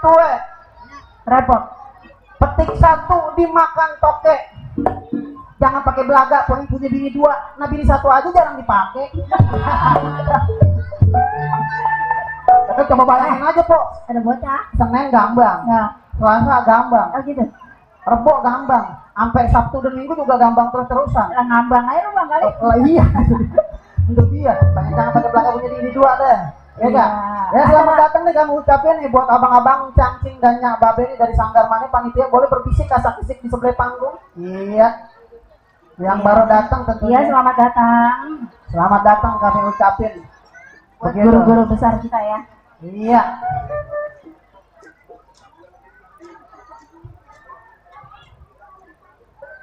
satu repot. Petik satu dimakan toke. Jangan pakai belaga, punya bini dua. Nah bini satu aja jarang dipakai. Tapi coba bayangin aja po, Ada bocah. Senin gambang, Ya. Selasa gambang, Oh gitu. Rebo gambang, sampai Sabtu dan Minggu juga gambang terus-terusan. Lah ngambang aja lu Bang kali. Lah iya, itu dia. Banyak jangan pakai belakang punya bini dua deh. Ya kan? Ya selamat datang nih kami ucapin nih buat abang-abang Cangcing dan Nyak Babe nih dari Sanggar Mane. Panitia boleh berbisik kasak-kisik di sebelah panggung. Iya. Yang baru datang Iya, tentunya. selamat datang. Selamat datang kami ucapin. Buat Begitu. guru-guru besar kita ya. Iya.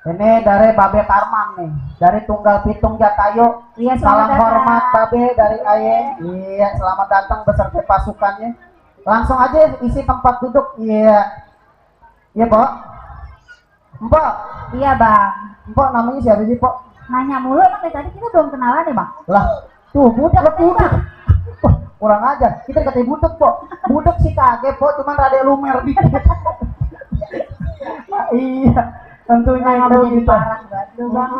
Ini dari Babe Tarman nih, dari Tunggal Pitung Jatayu. Iya, Salam selamat datang. hormat Babe dari Aye. Iya, selamat datang beserta pasukannya. Langsung aja isi tempat duduk. Iya. Iya, Pok. Mpok, Iya Bang. Mpok namanya siapa sih, Pok? Nanya mulu emang dari tadi kita belum kenalan ya Bang? Lah, tuh budak budak. Wah, kurang aja. Kita katanya budak, Pok. Budak sih kaget, Pok, cuman rada lumer dikit. Nah, iya, tentunya Nah, itu jadi gitu. parah banget lu Bang.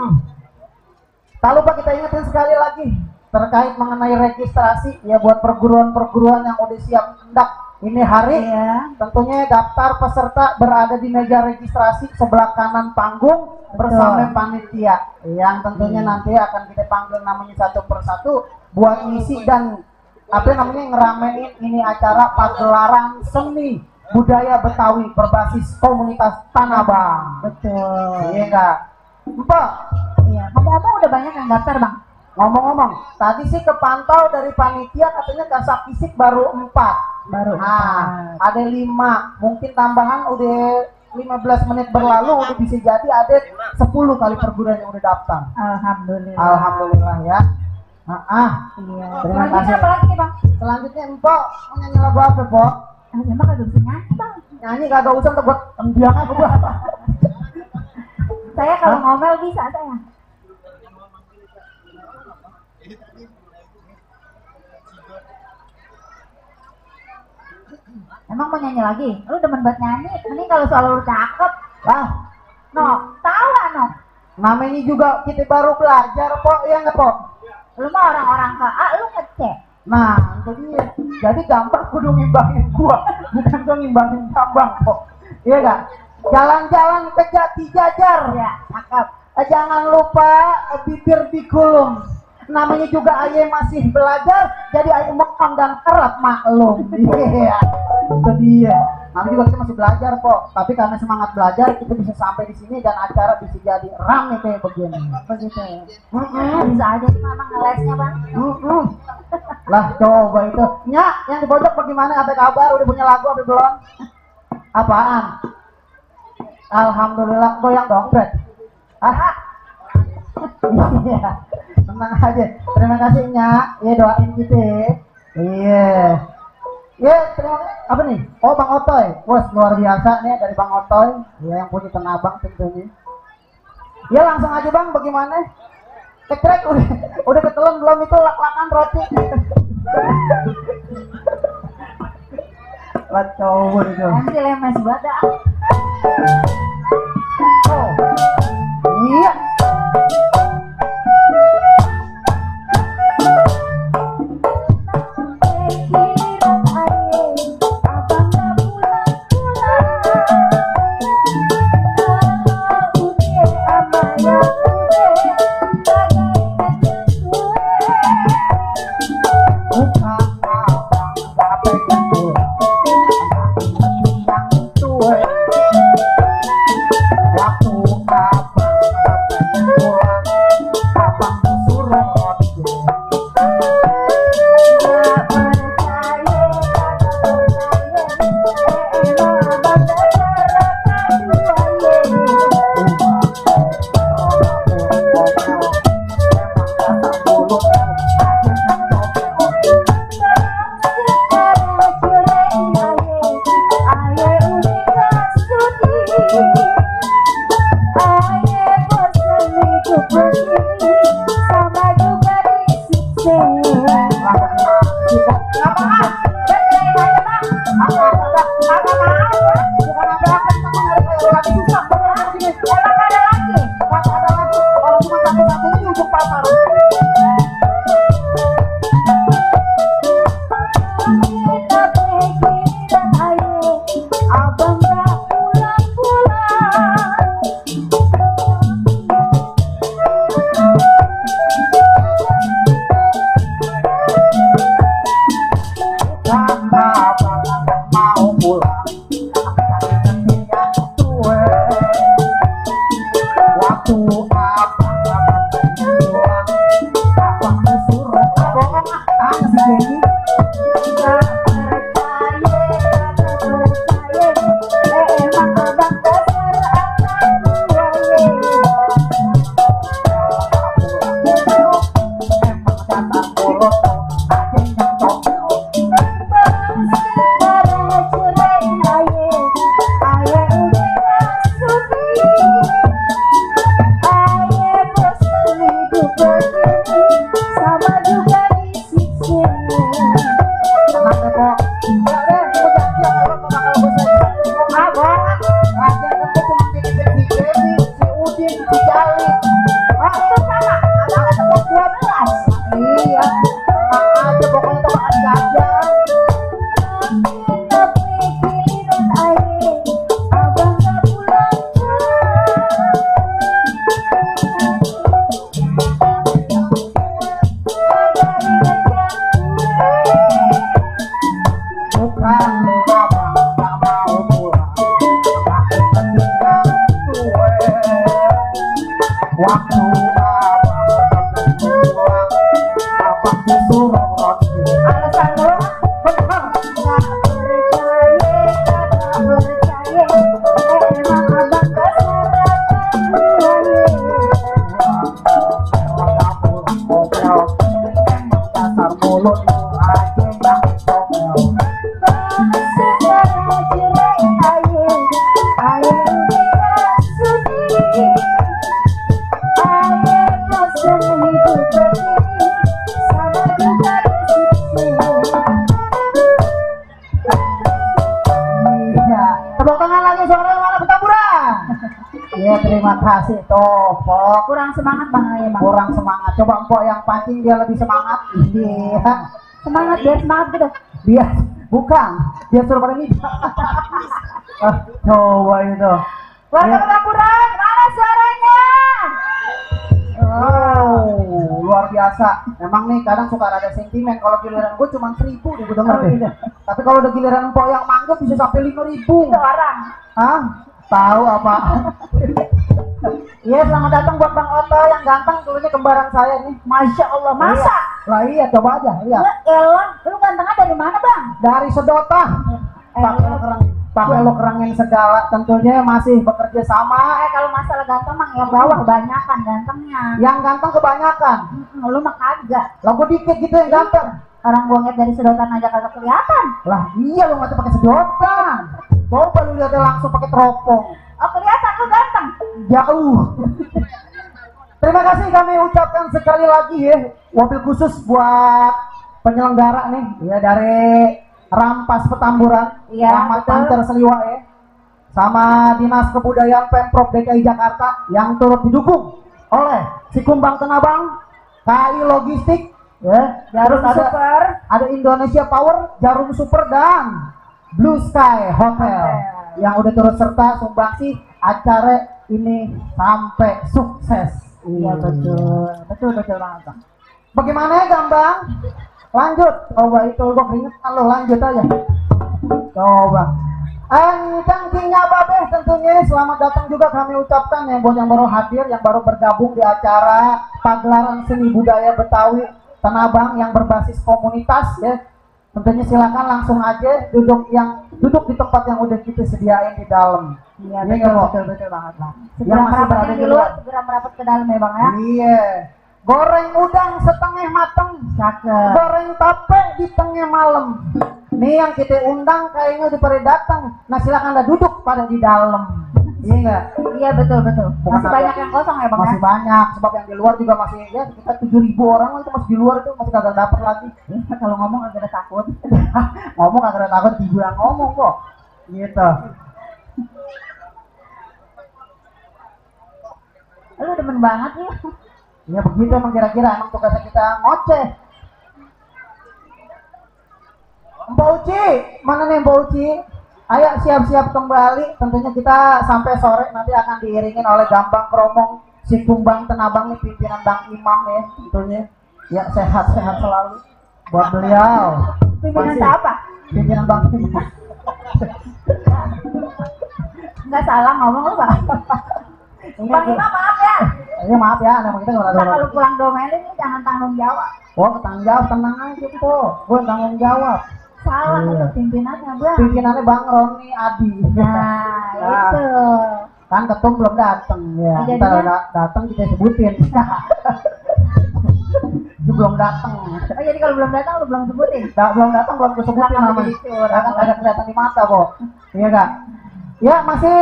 Tak lupa kita ingetin sekali lagi terkait mengenai registrasi ya buat perguruan-perguruan yang udah siap hendak ini hari. Iya. Tentunya daftar peserta berada di meja registrasi sebelah kanan panggung bersama panitia yang tentunya nanti akan kita panggil namanya satu persatu buat ngisi dan apa namanya ngeramein ini acara pagelaran seni budaya Betawi berbasis komunitas Tanah Abang. Betul. Iya enggak? Mbak, Iya. Ngomong-ngomong udah banyak yang daftar Bang. ngomong-ngomong, tadi sih kepantau dari panitia katanya kasak fisik baru 4. Baru. Nah, ada 5, mungkin tambahan udah 15 menit berlalu udah bisa jadi ada 10 kali perguruan yang udah daftar. Alhamdulillah. Alhamdulillah ya. Iya. Terima Selanjutnya kasih. apa lagi nih Bang? Selanjutnya Empok mau nyanyi lagu apa, Pok? Emang kagak bisa nyanyi Bang. Nyanyi kagak usah untuk buat tembiang aku gua. Saya kalau ngomel bisa saya. Emang mau nyanyi lagi? Lu demen banget nyanyi. Ini kalau soal lu cakep. Lah, No, tahu lah no. namanya juga kita baru belajar, Pok, ya nggak, Pok? Lu mah orang-orang ke A, lu ngecek. Nah, jadi gampang kudu ngimbangin gua, bukan gua ngimbangin Bambang, Pok. Iya gak? Jalan-jalan ke Jati Jajar. Ya, cakep. Jangan lupa bibir digulung. Namanya juga Aye masih belajar, jadi Aye mekam dan kerap maklum. Iya, itu dia. Namanya juga kita masih belajar, Pok. Tapi karena semangat belajar, kita bisa sampai di sini dan acara bisa jadi rame kayak begini. Begitu ya. Mm-mm. Bisa aja sih memang ngelesnya Bang. Mm-mm. Lah coba itu. Nyak, yang di pojok bagaimana? Ada kabar? Udah punya lagu apa belum? Apaan? Alhamdulillah, goyang dompet. Ah, iya, tenang aja. Terima kasih Nyak. Iya doain kita. Iya. Iya, terima kasih. Apa nih? Oh Bang Otoy. Wah luar biasa nih dari Bang Otoy. Iya yang punya Tanah Abang tentunya. Ya langsung aja Bang, bagaimana? Cekrek udah ketelan belum itu lak-lakan roti. Lah coba itu. Nanti lemes banget dah. Oh. Iya. Waktu abang Bukan apa-apa, memang harus kayak lagi susah. Beneran sini. Emang ada lagi? Kagak ada lagi. Kalau cuma satu-satunya di ujung pasar. Kita pergi dan ayo, abang gak pulang-pulang. Karena abang nggak mau pulang. Yang tua. Waktu abang pulang, abang disuruh bohong. Tanya si Jenny. Gak percaya, emang abang dasar anak buaya. Emang dasar bolot, aja yang tongol. Kenapa kok? Enggak deh, aku janji sama lo bakal gue sayang. Abang, raja kan gue cuma titipin si Jenny, si Udin, si Jali. Ah, itu sama, abang kan tepuk 12. Iya, tenang aja pokoknya teman jajan. Bukan abang gak mau pulang, tapi ketinggalan gue. Waktu abang pulang, abang disuruh roti. Alasan lo Bener. gak percaya, emang abang dasar Emang gak pulang ngomel, emang dasar mulut lu aja yang comel. Iya, tepuk tangan lagi suara mana bertaburan. Iya, terima kasih Topok. kurang semangat bang Ayah bang. Kurang semangat, coba empok yang pancing dia lebih semangat. Iya, Semangat biar semangat gitu. biar bukan biar suruh pada ngidam. Coba itu. Warga Iya. Petamburan, mana suaranya? Oh, luar biasa. Emang nih kadang suka ada sentimen. Kalau giliran gue cuma 1.000 nih gue denger deh. Tapi kalau udah giliran empok yang mangga bisa sampai 5.000. Itu orang. Hah? Tahu apa? Iya, selamat datang buat Bang Oto yang ganteng, dulunya kembaran saya nih. Masya Allah, masa? Iya. Lah iya, coba aja, lihat. Ya elah, lu gantengnya dari mana bang? Dari sedotah. Pakai lo kerangin segala, tentunya masih bekerja sama. Kalau masalah ganteng mah yang bawah kebanyakan gantengnya. Yang ganteng kebanyakan. Lu mah kagak. Lah gua dikit gitu yang ganteng. Orang gua ngeliat dari sedotan aja kagak kelihatan. Lah iya, lu nggak pakai sedotan. Coba lu lihatnya langsung pakai teropong. Oh kelihatan lu ganteng. Jauh. Terima kasih kami ucapkan sekali lagi ya, wabil khusus buat penyelenggara nih ya dari Rampas Petamburan, Iya, Rahmat betul. Pancer Seliwa ya, sama Dinas Kebudayaan Pemprov DKI Jakarta yang turut didukung oleh si Kumbang Tenabang, KAI Logistik, ya, Jarum terus Super. ada Indonesia Power, Jarum Super dan Blue Sky Hotel yang udah turut serta sumbangsi acara ini sampai sukses. Iya betul banget bang. Bagaimana ya Gambang? Lanjut, coba itu gua keringetan lo, lanjut aja. Coba. Cangkingnya Babe tentunya selamat datang juga kami ucapkan yang buat yang baru hadir, yang baru bergabung di acara pagelaran seni budaya Betawi Tanabang yang berbasis komunitas ya. Tentunya silakan langsung aja duduk di tempat yang udah kita sediain di dalam. Iya Ini betul banget bang. Yang Segera masih merapat berada yang di di luar, luar. segera merapat ke dalam ya bang ya. Iya. Goreng udang setengah mateng. Cakep. Goreng tape di tengah malam. Nih yang kita undang kayaknya udah pada datang. Nah silakan dah duduk pada di dalam. Iya enggak? Iya betul. Bukan Masih apa. banyak yang kosong ya bang Masih ya. banyak sebab yang di luar juga masih ya kita 7.000 orang itu masih di luar itu masih kagak dapet lagi. Kalau ngomong agak takut. Ngomong kagak takut ibu yang ngomong kok. Gitu. Lu demen banget ya. Ya begitu emang kira-kira emang tugasnya kita ngoceh. Mbak Uci, mana nih Mbak Uci? Ayo siap-siap kembali. Tentunya kita sampai sore nanti akan diiringin oleh Gambang Kromong, si Kumbang Tenabang nih pimpinan Bang Imam ya tentunya. Ya sehat-sehat selalu buat beliau. Pimpinan Masih. apa? Pimpinan Bang Imam. Enggak salah ngomong lu, Bang. Bang Imam maaf ya. Ini maaf ya, nama kita nggak Nah, ada. kalau pulang domelin ini jangan tanggung jawab. Oh, tanggung jawab, tenang aja tuh. Gue tanggung jawab. Salah Iya. lu pimpinannya, Bang. Pimpinannya Bang Roni Adi. Nah, itu. Kan ketum belum datang ya. Jadinya- Ntar udah datang kita sebutin. Dia belum datang. Oh, jadi kalau belum datang lu belum sebutin. Belum datang belum gue sebutin Kenapa namanya. begitu? Karena ada kelihatan di mata, Bo. Iya Kak. Ya masih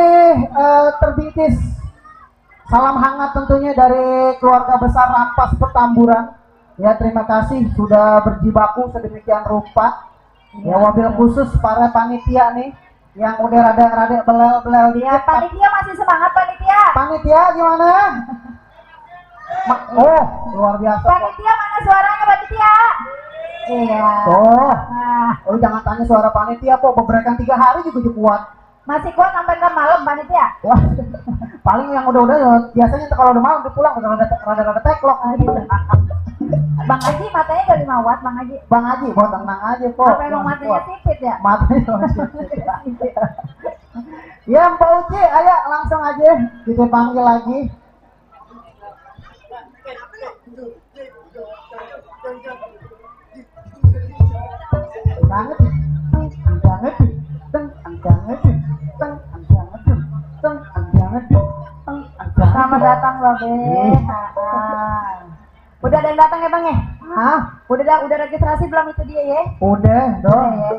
terbitis. Salam hangat tentunya dari keluarga besar Rampas Petamburan. Ya terima kasih sudah berjibaku sedemikian rupa. Ya wabil khusus para panitia nih yang udah rada-rada belel-belel Ya, dikit. panitia masih semangat panitia. Panitia gimana? Oh luar biasa. Kok. Panitia mana suaranya panitia? Iya. Oh, Nah, oh jangan tanya suara panitia kok beberekan 3 hari juga kuat. masih kuat sampai ke malam panitia. Wah, paling yang udah biasanya kalau udah malam dia pulang udah rada-rada teklok gitu. Bang Haji matanya dari mawat, Bang Haji. Bang Haji, buat tenang aja kok. Apa emang matanya sipit ya? Matanya masih. Ya Mbak Uci, ayo langsung aja kita panggil lagi. Selamat datang loh, Be. Udah ada yang datang ya, Bang ya? Hah? Udah registrasi belum itu dia ya? Udah dong. Udah ya.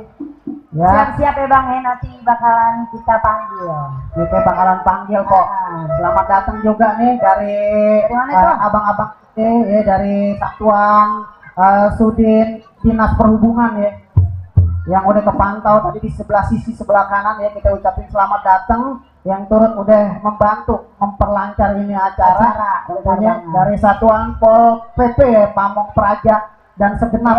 Ya, Siap-siap ya, Bang ya, nanti bakalan kita panggil. kita bakalan panggil kok. Selamat datang juga nih dari mana itu? abang-abang kita ya dari Satuan Sudin Dinas Perhubungan ya. Yang udah kepantau tadi di sebelah sisi sebelah kanan ya, kita ucapin selamat datang yang turut udah membantu memperlancar ini acara. Tentunya dari Satuan Pol PP ya, Pamong Praja dan segenap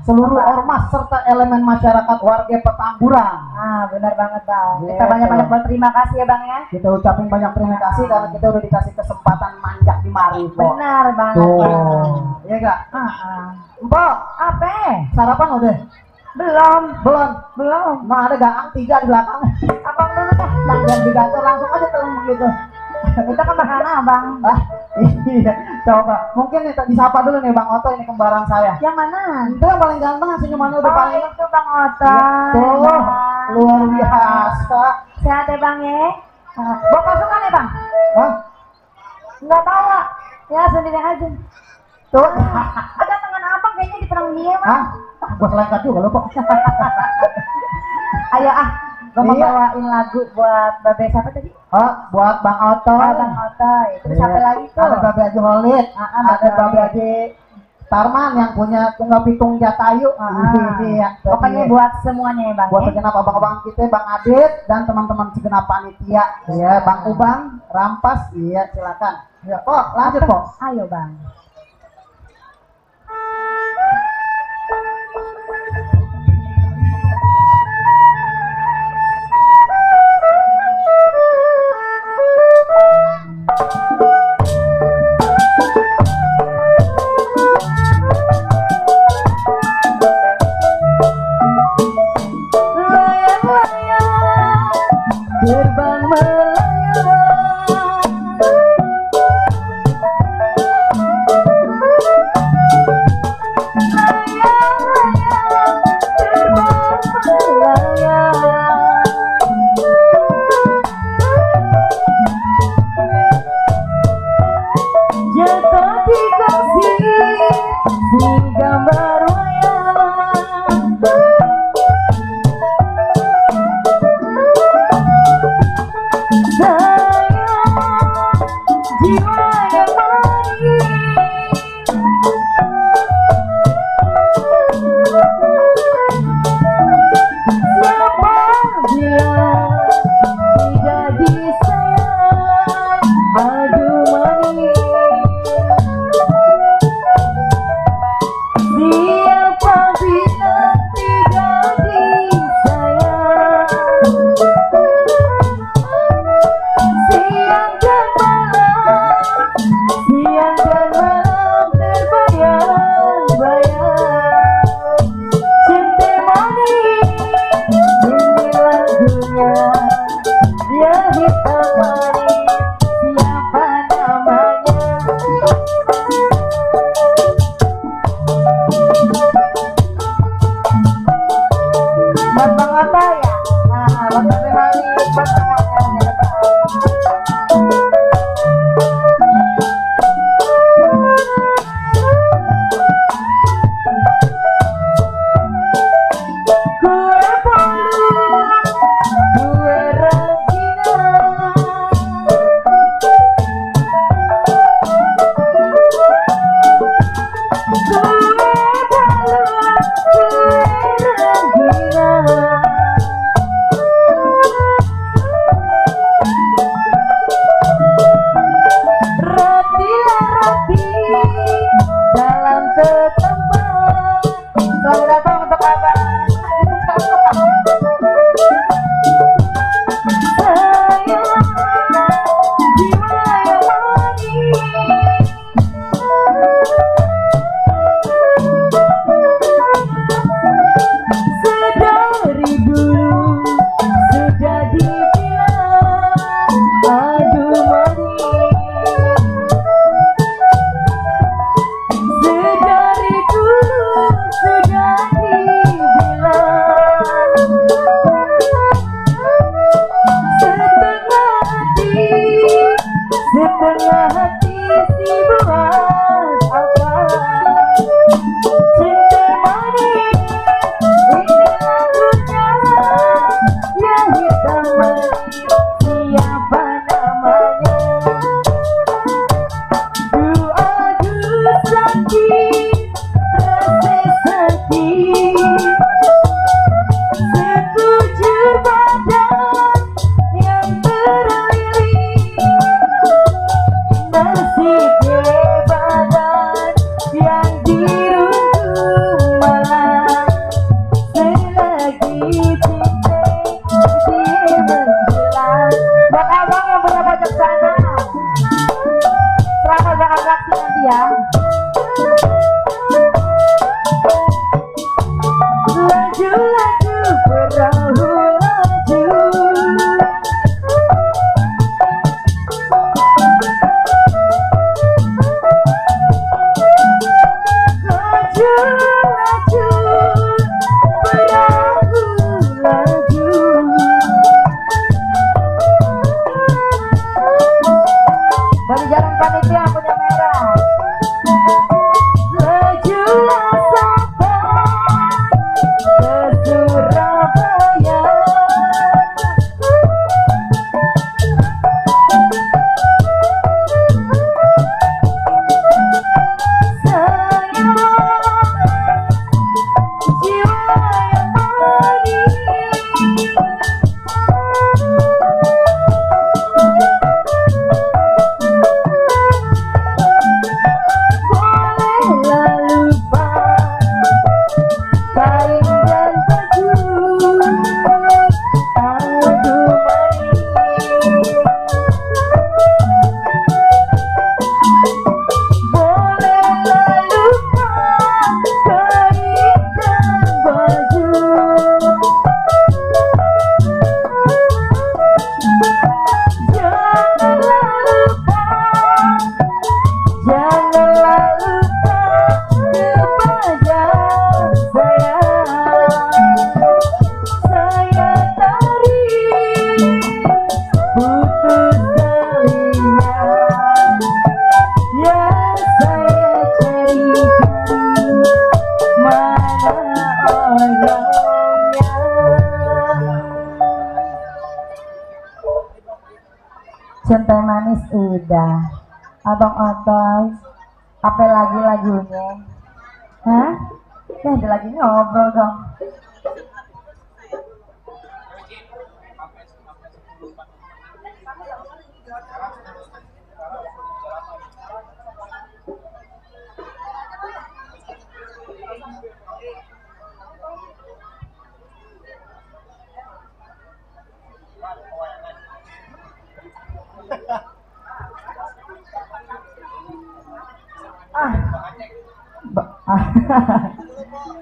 seluruh ormas serta elemen masyarakat warga Petamburan. Ah, benar banget, Bang. Kita Gitu. banyak-banyak berterima kasih ya, Bang ya. Kita ucapin banyak terima kasih karena kita udah dikasih kesempatan manjak di mari kok. Benar banget. Tuh, iya gak? Mbak, Apa? sarapan udah? Belum. Belum. Nah ada gang 3 di belakang. Abang dulu dah. Jangan digantung langsung aja telung begitu. Kita kan bakalan abang. Ah, iya. Coba, mungkin nih disapa dulu nih Bang Oto, ini kembaran saya. Yang mana? Itu yang paling ganteng senyumannya udah Oh, paling. itu Bang Ota. Tuh, luar biasa. Sehat ya, Bang ya? Bawa pasukan ya, Bang? Hah? Nggak tahu, Pak. Ya, sendiri aja. Tuh. Ada tangan abang kayaknya di perang dunia, Bang. Hah? Gue selengkat juga lo kok. Ayo gue mau Iya. bawain lagu buat Babe siapa tadi? Oh, buat Bang Oto. Bang Ota. Terus siapa Iya. lagi tuh? Ada Babe Haji Holid, ada Babe Babe Haji Tarman yang punya Tunggal Pitung Jatayu. Iya. Pokoknya buat semuanya ya, Bang. buat ya? segenap abang-abang kita, Bang Adit dan teman-teman segenap panitia. Iya, Bang Ubang, Rampas, iya silakan. Ya, kok lanjut kok. Ayo, Bang. Terbang jatuh dikasih si gambar wayang. Jiwa yang manis, siapa bilang Dia hitam manis, siapa namanya? Buat Bang Oto ya? Nah, buat Bang Rali, buat semuanya. Dalam setempat. Selamat datang untuk abang. Sedari dulu sudah dibilang aduh manis. Sedari dulu sudah dibilang setengah hati si buat apa? Cinta manis ini lagunya, yang hitam manis siapa namanya? Aduh sakit, rasa sakit, sekujur badan yang terlilit, nasibnya badan yang dirundung malam. Selagi cinta dia menghilang. Buat abang yang punya pojok sana, selamat beratraksi nanti ya. Laju-laju perahu laju, laju-laju perahu laju. Dari jalan panitia punya merah. Lajulah sampai ke Surabaya. Sayang, jiwa yang manis. Bolehlah lupa kain dan baju, aduh manis. Bolehlah lupa kain dan baju, janganlah lupa, janganlah lupa kepada saya. Saya tarik putus talinya yang saya carikan, mana orangnya? Cinta manis udah, Abang Otoy, apa lagi lagunya? Hah? Ya ada lagi ngobrol dong.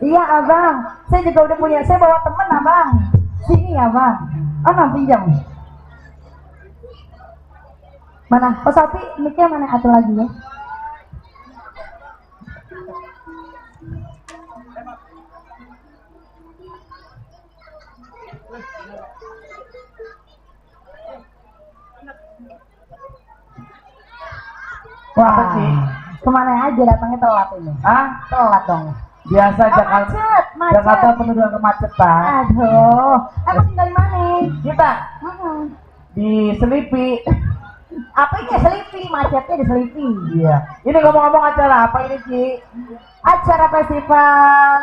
Iya abang, saya juga udah punya, saya bawa temen abang. Sini abang. Oh, pinjam. Mana? Oh, Sopi, mic-nya mana? Atau lagi ya? Wah, apa sih? Kemana aja datangnya telat ini? Ah, Telat dong. biasa Oh, Jakarta. macet. Jakarta penuh dengan kemacetan. Aduh, emang tinggal di mana? Kita Hmm. di Selipi. Apa ini Selipi? Macetnya di Selipi. Iya. Ini ngomong-ngomong acara apa ini, Ci? Acara festival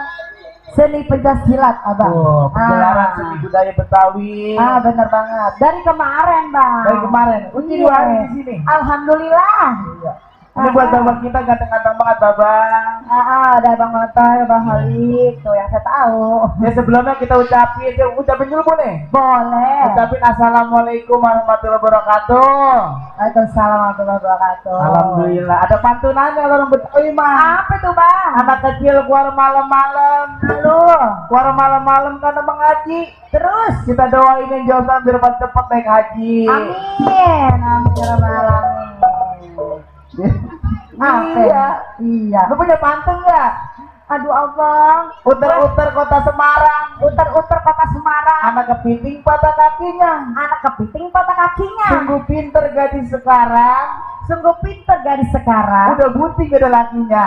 seni pencaksilat, Abang. Oh, pegelaran Ah. seni budaya Betawi. Bener banget. Dari kemarin, Bang. Dari kemarin. Uji Iya. 2 hari di sini. Alhamdulillah. Iya. Ini buat babak kita ganteng-ganteng banget, Babang. Ada Bang Motor, Bang Halik, tuh yang saya tahu. Ya sebelumnya kita ucapin dulu boleh? Boleh. Ucapin assalamualaikum warahmatullahi wabarakatuh. Waalaikumsalam warahmatullahi wabarakatuh. Alhamdulillah. Ada pantunannya orang Betawi mah. Apa tuh, Bang? Anak kecil keluar malam-malam. Halo. Keluar malam-malam karena mengaji. Terus. Kita doain yang jauh biar cepat naik haji. Amin. Amin ya rabbal alamin. Apa? Iya. Iya. Lu punya pantun nggak? Aduh, Abang. Uter-uter kota Semarang. Uter-uter kota Semarang. Anak kepiting patah kakinya. Anak kepiting patah kakinya. Sungguh pinter gadis sekarang. Sungguh pinter gadis sekarang. Udah buting ada lakinya.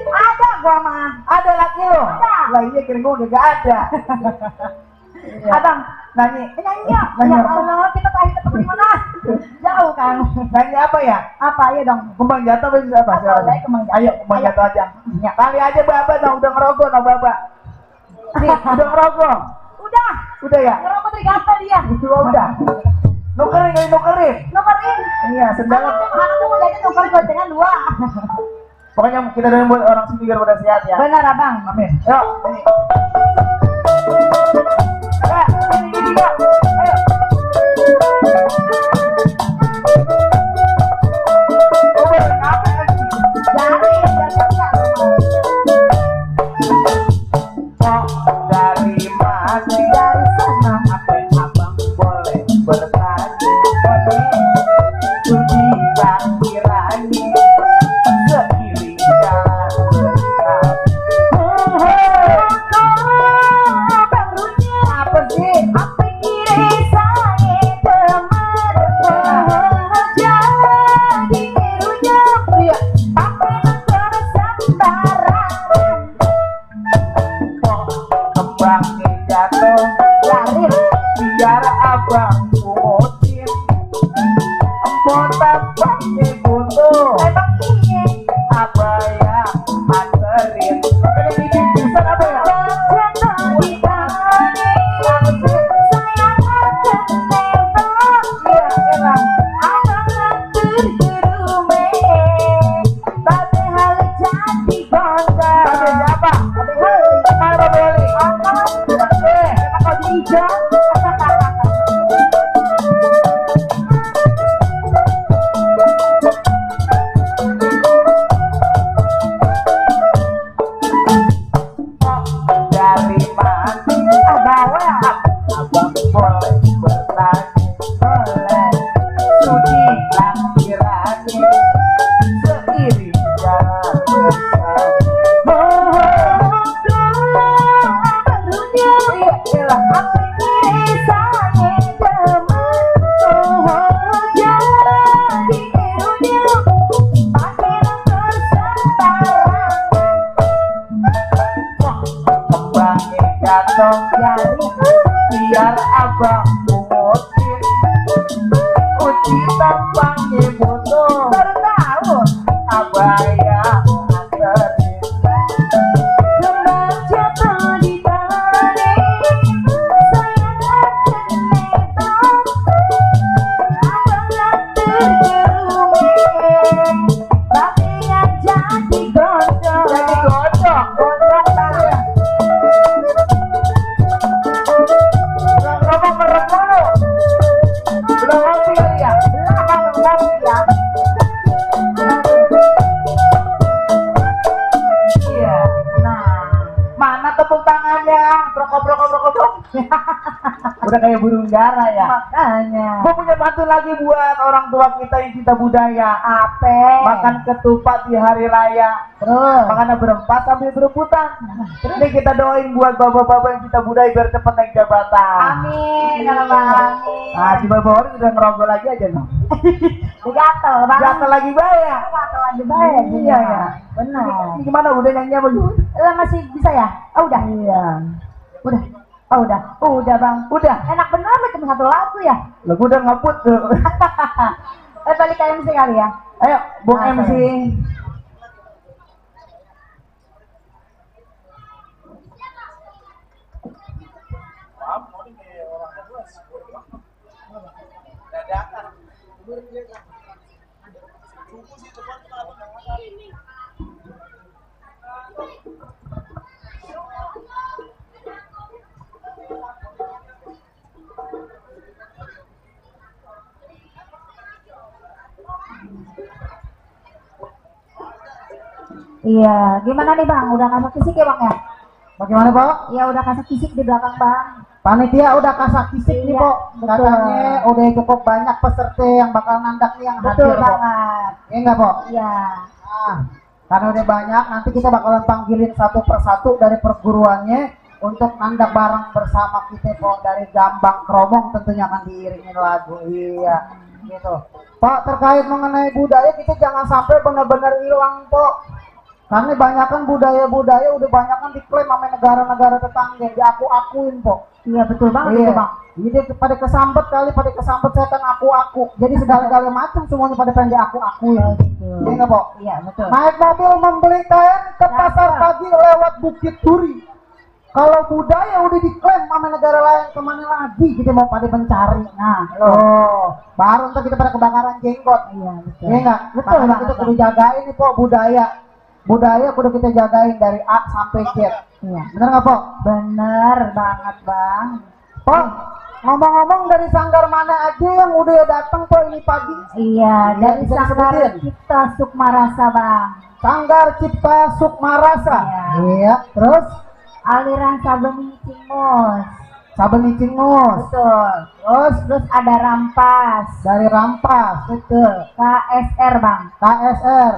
Ada gua mah. Ada laki lo? Ada. Lah iya kira gua gak ada. Iya. Abang, Nyanyi. nyanyi ya. Nyanyi Ya apa? Allah, kita tadi ketemu di mana? Jauh kan. Nyanyi apa ya? Apa ya dong? Kembang jatuh apa bisa apa? Apa, Silakan. boleh, kembang jatuh. Ayo kembang Ayo. jatuh aja. Ya. Kali aja baba dong udah ngerogoh no baba. Nih, udah ngerogoh. Udah. Udah ya? Ngerokok dari gatel dia. Itu udah. Nukerin kali nukerin. Nukerin. Iya, sendal. Anakku mau jajan nukerin gocengan 2. Pokoknya kita doain buat orang sini biar pada sehat ya. Benar, Abang. Amin. Yuk, ini. Ini juga. Ayo. Oh, boleh ngapain lagi? Dari Oh, dari mana? dari sana. Apa abang boleh bertanya? Suci kirani seiring jalan bersama. Apa sih? Apa kira saya teman jadi birunya Iya. pakai motor sembarangan Oh, kembangnya jatuh lari biar abang pungutin. Empon tampaknya butuh emang ini apa ya anterin. Ini jurusan apa ya? jatuh di tani saya akan nembak Iya, enak. abang lantur gerume babe hal jadi gondang Babe siapa? babe hal Mana Babe Oli? kau hijau Dari mana? bawa Abang boleh bertanya. boleh Suci kirani seiring jalan bersama. Iya, elah. Kembangnya jatuh biar abang pungutin. Uci tampangnya butuh abaya anterin. Jadi gondok. Gondok ya. Ngomong merem dulu. Belum ngopi kali ya? Udah kayak burung dara ya. Makanya. Gue punya pantun lagi buat orang tua kita yang cinta budaya. Apa? Makan ketupat di hari raya. Terus. Makannya berempat sambil berebutan. Ini kita doain buat bapak-bapak yang cinta budaya biar cepat naik jabatan. Amin. Amin. Nah, si bapak udah ngerogol lagi aja no. Gatel bang. Gatel lagi bayar. Gatel lagi baik. Iya ya. Benar. Ini gimana udah nyanyi apa belum? Masih bisa ya? Oh, udah. Iya. Udah. Oh, udah. Udah bang. Udah. Enak benar cuma satu lagu ya. Lah gua udah ngaput tuh. Balik ke MC kali ya. Ayo, Bung Nah, MC. Iya, gimana nih bang? Udah kasak kisik ya bang ya? Bagaimana, Pak? Iya udah kasak kisik di belakang bang. Panitia udah kasak kisik nih, Iya, Pok. betul. Katanya udah cukup banyak peserta yang bakal nandak nih yang Betul hadir, Pok. banget. Iya enggak, Pok? Iya. Nah, karena udah banyak, nanti kita bakalan panggilin satu persatu dari perguruannya untuk nandak bareng bersama kita, Pok. Dari Gambang Kromong tentunya akan diiringin lagu. Iya, gitu. Pak, terkait mengenai budaya, kita jangan sampai benar-benar hilang, Pok. Karena banyakan budaya-budaya udah banyakan diklaim sama negara-negara tetangga, diaku-akuin, Pok. Iya betul banget Iya. itu bang. Jadi pada kesambet saya kan aku. Jadi segala-gala macam semuanya pada pengen diaku-akuin. Iya nggak, Pok? Iya betul. Naik mobil membeli kain ke pasar Cakep. pagi lewat Bukit Duri. Kalau budaya udah diklaim sama negara lain, kemana lagi kita mau pada mencari? Nah, baru ntar kita pada kebakaran jenggot. Iya betul. Iya nggak? Betul Makanya banget, kita Bang. kudu jagain nih, Pok, budaya. Budaya kudu kita jagain dari A sampai Z. Iya. Bener nggak, Pok? Bener banget bang. Pok, ngomong-ngomong dari sanggar mana aja yang udah datang, Pok, ini pagi? Iya dari bisa Sanggar disebutin? Cipta Sukmarasa bang. Sanggar Cipta Sukmarasa. Iya. Iya. Terus Aliran Sabeni Cingmus. Sabeni Cingus. Betul. Terus ada Rampas. Dari Rampas. Betul. KSR bang. KSR.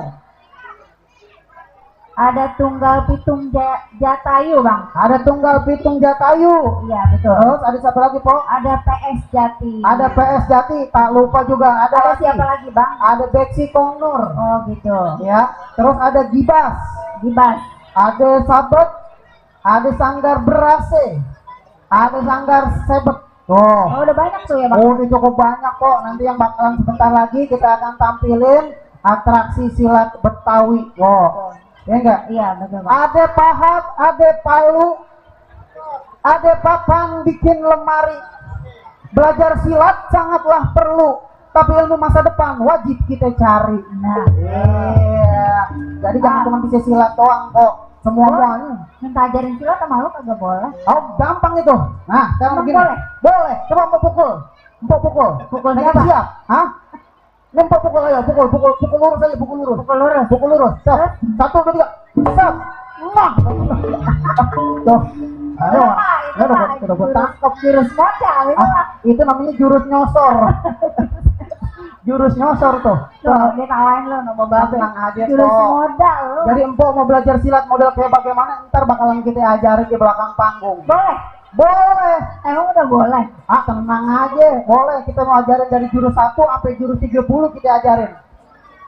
Ada Tunggal Pitung Jatayu bang. Ada Tunggal Pitung Jatayu. Iya betul. Terus ada siapa lagi, Pok? Ada PS Jati. Ada PS Jati. Tak lupa juga ada Ada lagi. siapa lagi bang? Ada Bexi Kongnur. Oh gitu. Ya. Terus ada Gibas. Gibas. Ada Sabet. Ada Sanggar Berase. Ada Sanggar Sebet. Oh udah banyak tuh ya bang. Oh, ini cukup banyak, kok. Nanti yang bakalan sebentar lagi kita akan tampilin atraksi silat Betawi. Oh, ya enggak? Iya betul bang. Ada pahat, ada palu, ada papan bikin lemari. Belajar silat sangatlah perlu, tapi ilmu masa depan wajib kita cari. Nah. Iya. Jadi jangan cuma bisa silat doang, kok. Semuanya. Minta ajarin silat sama lu kagak boleh. Oh, gampang itu. Nah, sekarang Emang begini. boleh? Boleh. Coba mau pukul. Empok pukul. Pukul Lagi siapa? siap? Hah? Empok pukul ayo, pukul lurus aja, pukul lurus. Pukul lurus. Pukul lurus. Siap. Satu, dua, tiga. Siap. Nah. Tuh. Aduh. Itu mah Udah gue tangkap. jurus modal itu Ah, mah. itu namanya jurus nyosor. Jurus nyosor tuh. Tuh dia kawain lu nama babe. Tenang aja, Jurus Tok. modal lu. Jadi empok mau belajar silat model kayak bagaimana, ntar bakalan kita ajarin di belakang panggung. Boleh. Boleh. Emang udah boleh. Ah, tenang aja, boleh. Kita mau ajarin dari jurus 1 sampai jurus 30 kita ajarin.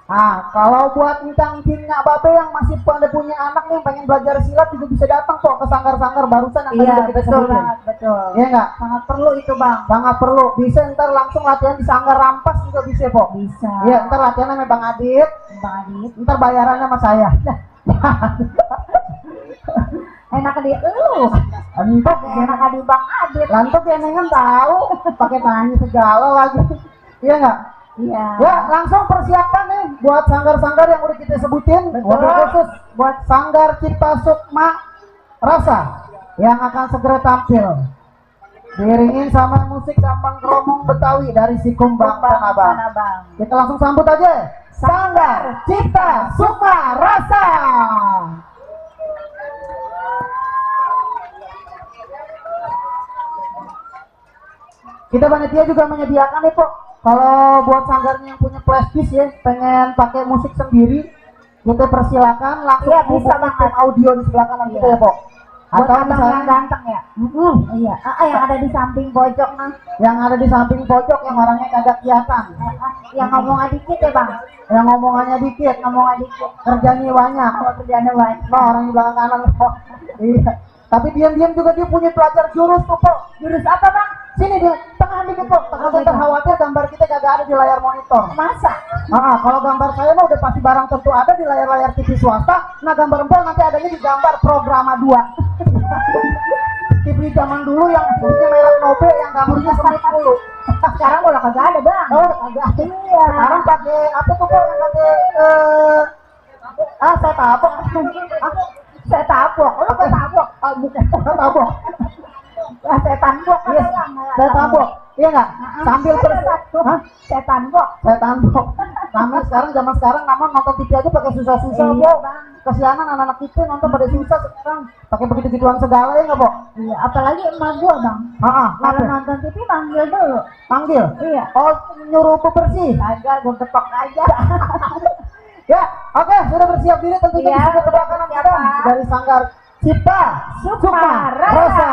Nah, kalau buat incang-cingnya babe yang masih pada punya anak nih yang pengen belajar silat juga bisa datang kok ke sanggar-sanggar barusan yang tadi Iya udah kita betul sebutin. banget betul. Iya enggak? Sangat perlu itu bang. Sangat perlu. Bisa ntar langsung latihan di sanggar Rampas juga bisa kok. Bisa. Iya, ntar latihan sama Bang Adit, Bang Adit. ntar bayarannya sama saya. Enak di lu. Entok Enak di Bang Adit. lantuk ya nengen tahu, pakai tanya segala lagi. Iya enggak? Iya. Ya, langsung persiapan nih buat sanggar-sanggar yang udah kita sebutin. Betul. Wabil khusus buat Sanggar Cipta Sukma Rasa yang akan segera tampil. Diiringin sama musik Gambang Kromong Betawi dari Sikumbang Tanah Abang. Kita langsung sambut aja. Sanggar Cipta Sukma Rasa. Kita panitia juga menyediakan nih Pok. Kalau buat sanggarnya yang punya flashdisk ya, pengen pakai musik sendiri, kita persilakan langsung Iya, bisa hubungi banget. tim audio di sebelah kanan kita ya Pok. Buat Atau abang yang misalnya ganteng ya. Iya, yang ada di samping pojok nah. yang ada di samping pojok yang orangnya kagak kelihatan, Yang ngomong dikit ya bang. yang ngomongannya dikit, kerjanya banyak. Kalau kerjanya banyak. Nah, orang di belakang kanan Pok. Iya. Tapi diam-diam juga dia punya pelajar jurus tuh Pok. Jurus apa bang? Sini di tengah dikit Pok. Takutnya terkhawatir gambar kita kagak ada di layar monitor. Masa? Kalau gambar saya mah udah pasti barang tentu ada di layar-layar TV swasta. Nah gambar empol nanti adanya di gambar Programa 2. TV zaman dulu yang punya merek Nobe yang gambarnya semit dulu. Sekarang udah kagak ada bang. Oh, kagak. Iya. Sekarang pakai apa tuh Pok? Yang pakai saya tabok. Saya tabok. Lu ke tabok? Bukan tabok. Setan bok. Iya, saya tabok. Iya nggak? Sambil terus. Hah? Setan bok. Saya tabok. Kami sekarang zaman sekarang namun nonton TV aja pakai susah-susah Iya, Pok. Bang. Kesianan anak-anak kita nonton pada susah sekarang. Pakai begitu-gituan segala ya nggak Pok? Iya, apalagi emak gua bang. Kalau Kalau nonton TV manggil dulu. panggil. Iya. Oh, nyuruh bersih. Agak gua ketok aja. Ya, oke, sudah bersiap diri tentunya Iya, di sebelah sudah kanan bersiap, kita Pak. dari Sanggar Cipta Sukma Rasa.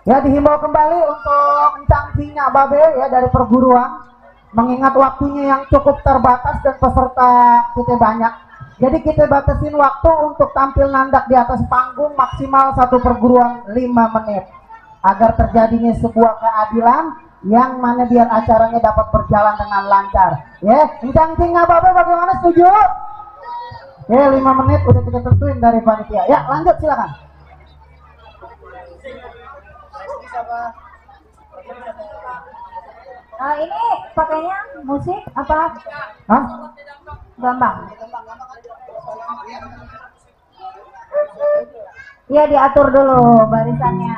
Ya, dihimbau kembali untuk encang Babe ya dari perguruan, mengingat waktunya yang cukup terbatas dan peserta kita banyak. Jadi kita batasin waktu untuk tampil nandak di atas panggung maksimal satu perguruan 5 menit agar terjadinya sebuah keadilan yang mana biar acaranya dapat berjalan dengan lancar. Ya, encang Babe bagaimana, setuju? Ya, 5 menit udah kita tentuin dari panitia. Ya, lanjut silakan. Ini pakainya musik apa? Hah? Gambang. Iya diatur dulu barisannya.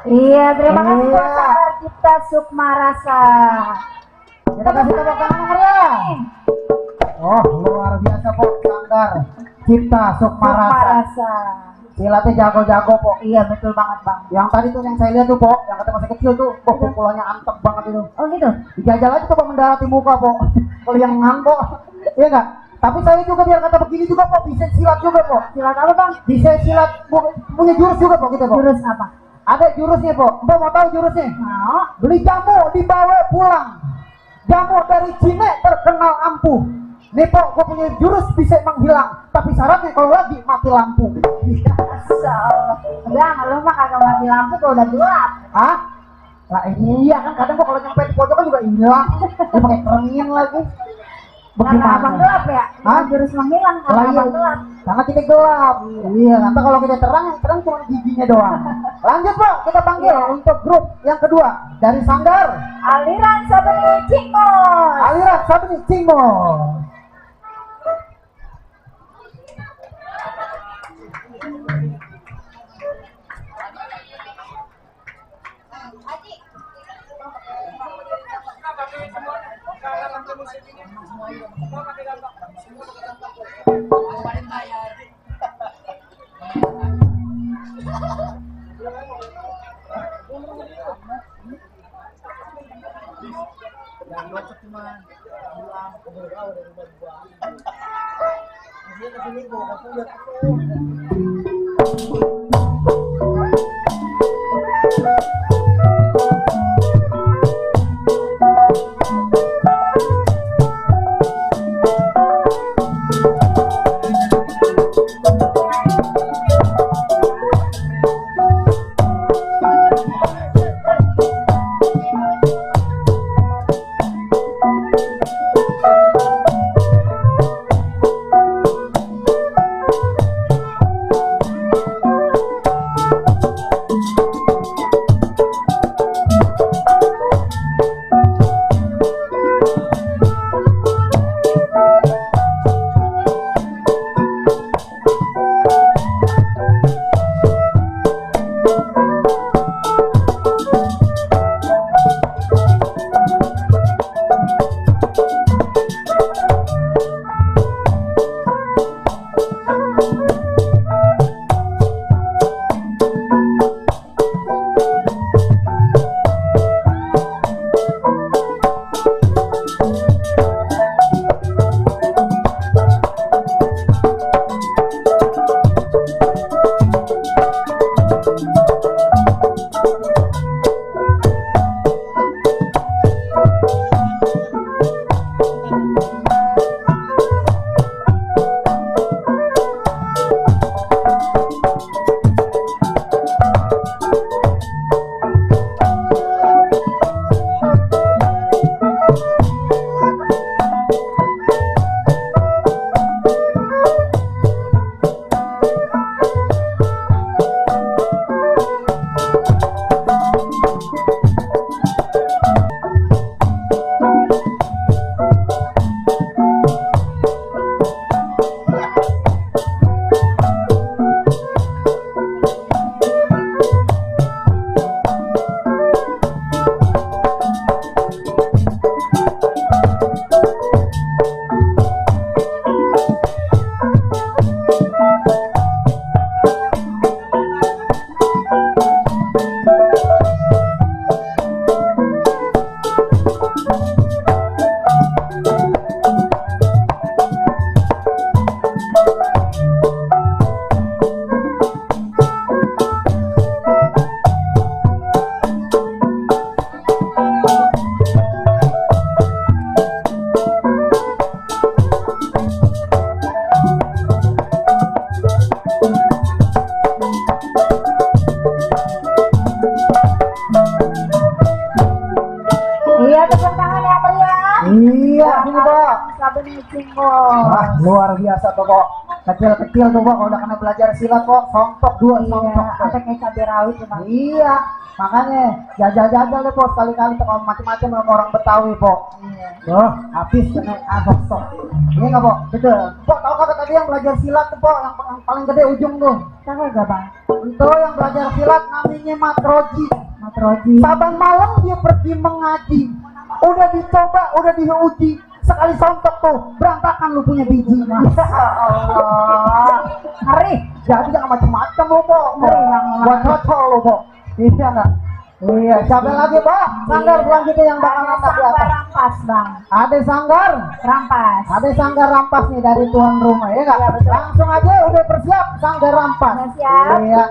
Iya, terima kasih Iya. buat Sanggar Cipta Sukmarasa. Kita kasih tepuk tangan meriah. Oh, luar biasa Pok, Sanggar Cipta Sukmarasa. Sukmarasa. Silatnya jago-jago Pok. Iya, betul banget, Bang. Yang tadi tuh yang saya lihat tuh Pok, yang kata masih kecil tuh, Pok pukulannya antep banget itu. Oh gitu. Dijajal aja tuh Pok mendarat di muka Pok. Kalau yang ngantuk, iya nggak? Tapi saya juga biar kata begini juga Pok, bisa silat juga Pok. Silat apa, Bang? Bisa silat, punya jurus juga Pok kita Pok. Jurus apa? Ada jurusnya Pok. Mbak mau tahu jurusnya? Mau. Beli jamu dibawa pulang. Jamu dari Cine terkenal ampuh. Nih Pok, gue punya jurus bisa menghilang. Tapi syaratnya kalau lagi mati lampu. Masya Allah. Bang, lu mah kagak mati lampu kalau udah gelap. Hah? Lah iya kan kadang gua kalau nyampe di pojokan juga hilang. Dia pakai keringin lagi. Karena abang gelap ya? Hah? Jurus menghilang Lah karena iya. abang gelap. Karena kita gelap. Iya, nanti kalau kita terang, yang terang cuma giginya doang. Lanjut Pak, kita panggil untuk grup yang kedua dari Sanggar Aliran Sabeni Cingmos. Aliran Sabeni Cingmos. Iya, sini Pak. Sabeni Cingmos. Wah, luar biasa Pok. Kecil-kecil tuh Pok, kalau udah kena belajar silat Pok, sontok dua sontok. Sampai kayak cabai rawit ya bang. Iya, makanya jajal-jajal deh Pok, sekali-kali tuh kalau macam-macam sama orang Betawi Pok. Iya. Duh, habis kena abok sok. Iya nggak Pok? Betul. Pok, tahu kata tadi yang belajar silat tuh Pok, yang paling gede ujung tuh. Tahu gak bang? Itu yang belajar silat namanya Matroji. Matroji. Saban malam dia pergi mengaji. Udah dicoba, udah diuji. Sekali sontok tuh, berantakan lu punya biji. Masya Allah. Ngeri. Jadi jangan macam-macam lu Pok. Ngeri, Bang. Buat cocok lu Pok. Iya nggak? Iya, siapa lagi Pak? Sanggar selanjutnya yang bakal Ada angkat di sanggar atas. rampas bang. Ada sanggar. Rampas. Ada sanggar rampas nih dari tuan rumah ya nggak? Langsung aja udah bersiap sanggar rampas. Udah siap? Iya.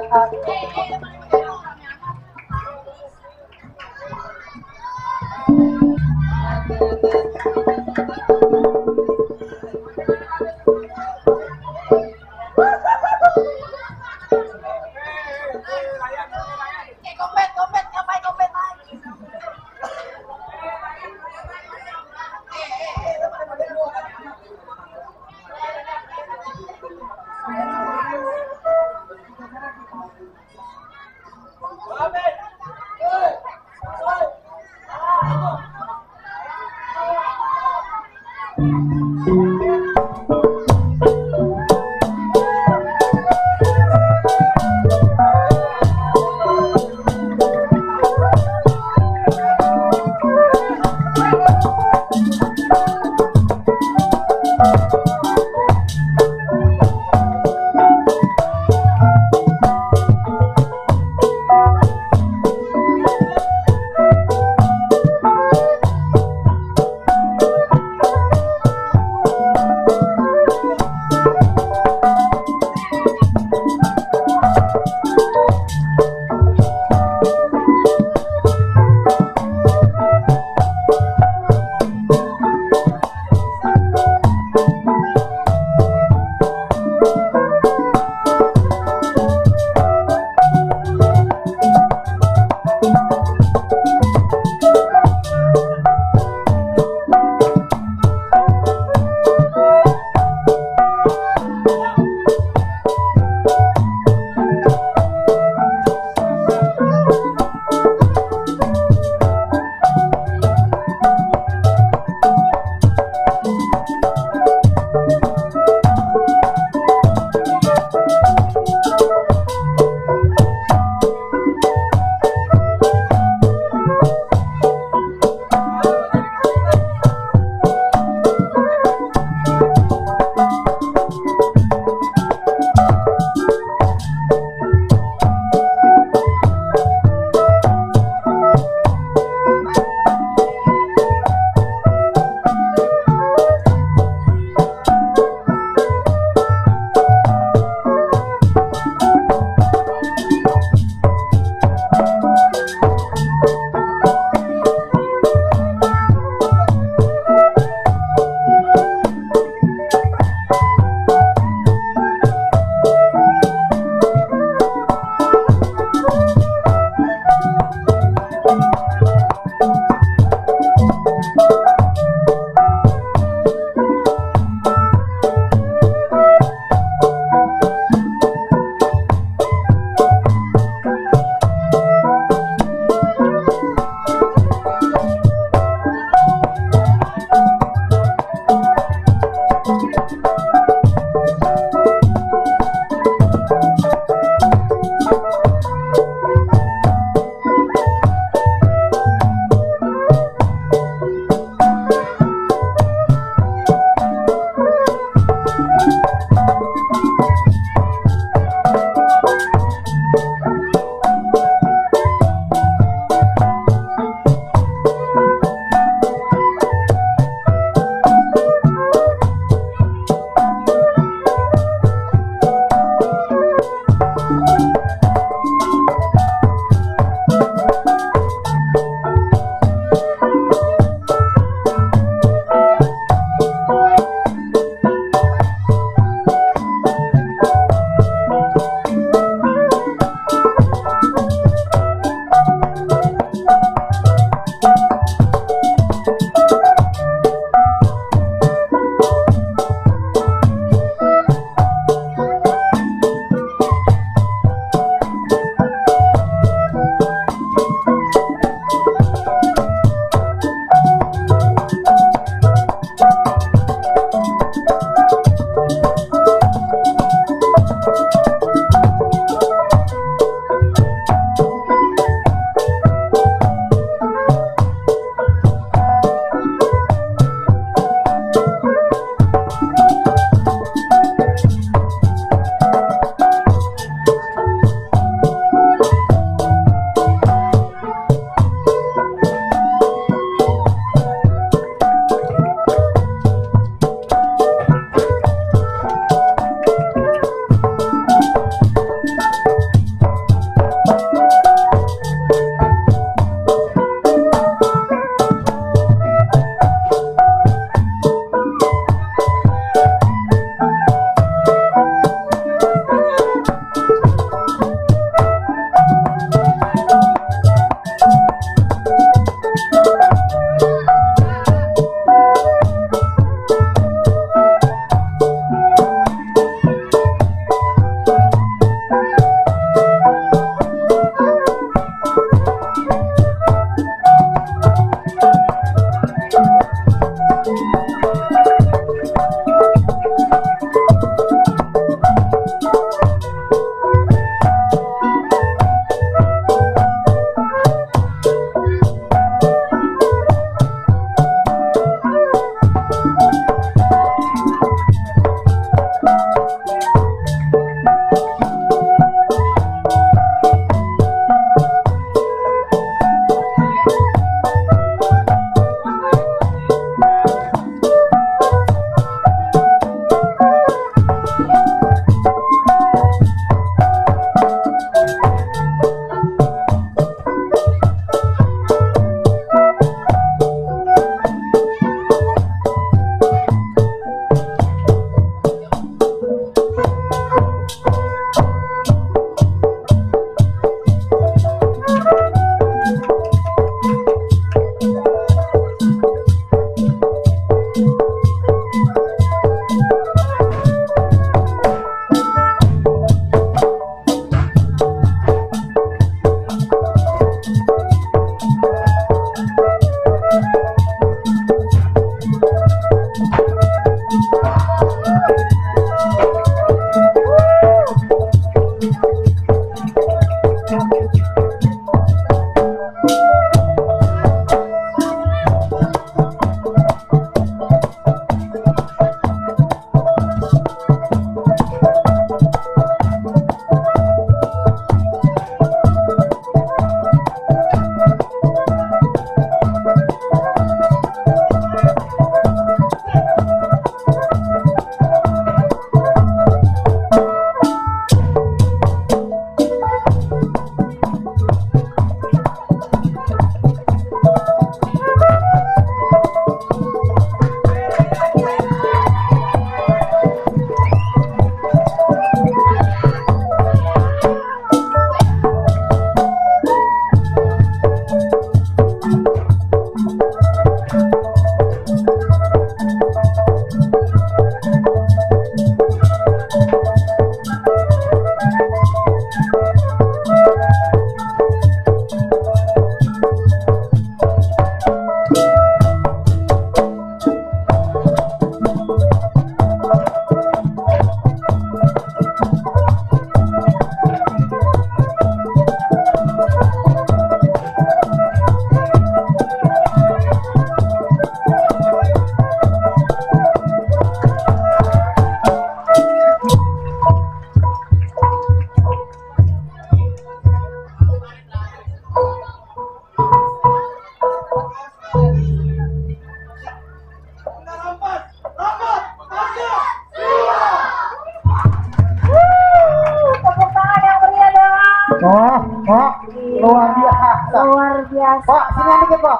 Iya, luar biasa. luar biasa. Pok, sini dikit, Pok.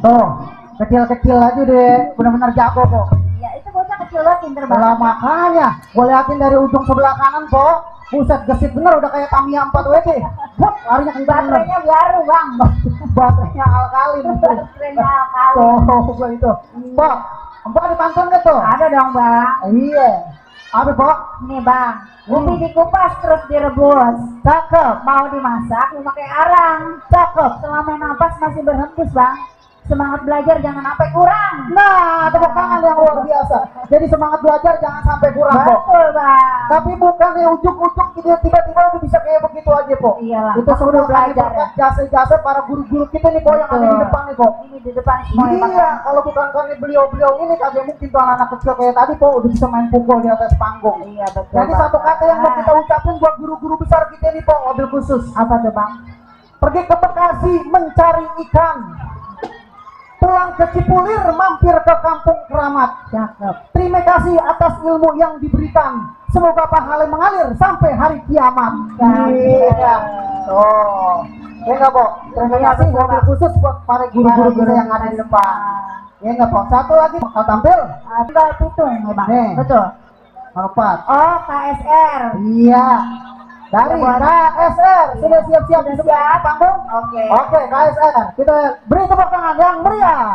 Tuh, kecil-kecil aja deh, benar-benar jago, Pok. Ya itu bocah kecil banget, pinter banget. Lah makanya, gue liatin dari ujung sebelah kanan, Pok. Buset, gesit bener, udah kayak Tamiya 4 WD. Buat, larinya kencang bener. Baterainya baru bang. Baterainya alkalin. Baterainya alkalin. Tuh, itu. Pok, Pok dipantun gak tuh? Ada dong bang. Iya. Apa, Pok? Nih bang, ubi dikupas terus direbus. Cakep. Mau dimasak, lu pakai arang. Cakep. Selama napas masih berhembus bang. Semangat belajar jangan sampai kurang. Nah, tepuk tangan yang luar biasa. Jadi semangat belajar jangan sampai kurang, Pok. Betul bang. Tapi bukan ya ujuk-ujuk gitu tiba-tiba udah bisa kayak begitu aja, Pok. Iyalah, Itu aku semua udah belajar ya. jasa-jasa para guru-guru kita nih, Pok, yang ada di Betul. depan nih, Pok. Ini di depan semua ya, Bang. Iya, kalau bukan karena beliau-beliau ini kagak mungkin tuh anak-anak kecil kayak tadi, Pok, udah bisa main pukul di atas panggung. Iya betul. Jadi Bang. satu kata yang mau kita ucapin buat guru-guru besar kita nih, Pok, mobil khusus. Apa tuh bang? Pergi ke Bekasi mencari ikan. Pulang ke Cipulir mampir ke Kampung Keramat. Cakep. Terima kasih atas ilmu yang diberikan. Semoga pahala mengalir sampai hari kiamat. Iya. Oh, ya nggak, Pok? Terima kasih mobil khusus buat para guru-guru kita yang ada di depan. Ya nggak, Pok? Satu lagi mau tampil. Tinggal pitung ya bang. Nih. Betul. Empat. Oh KSR. Iya. Dari KSR sudah siap-siap di sebelah panggung. Oke. Oke, KSR. Kita beri tepuk tangan yang meriah.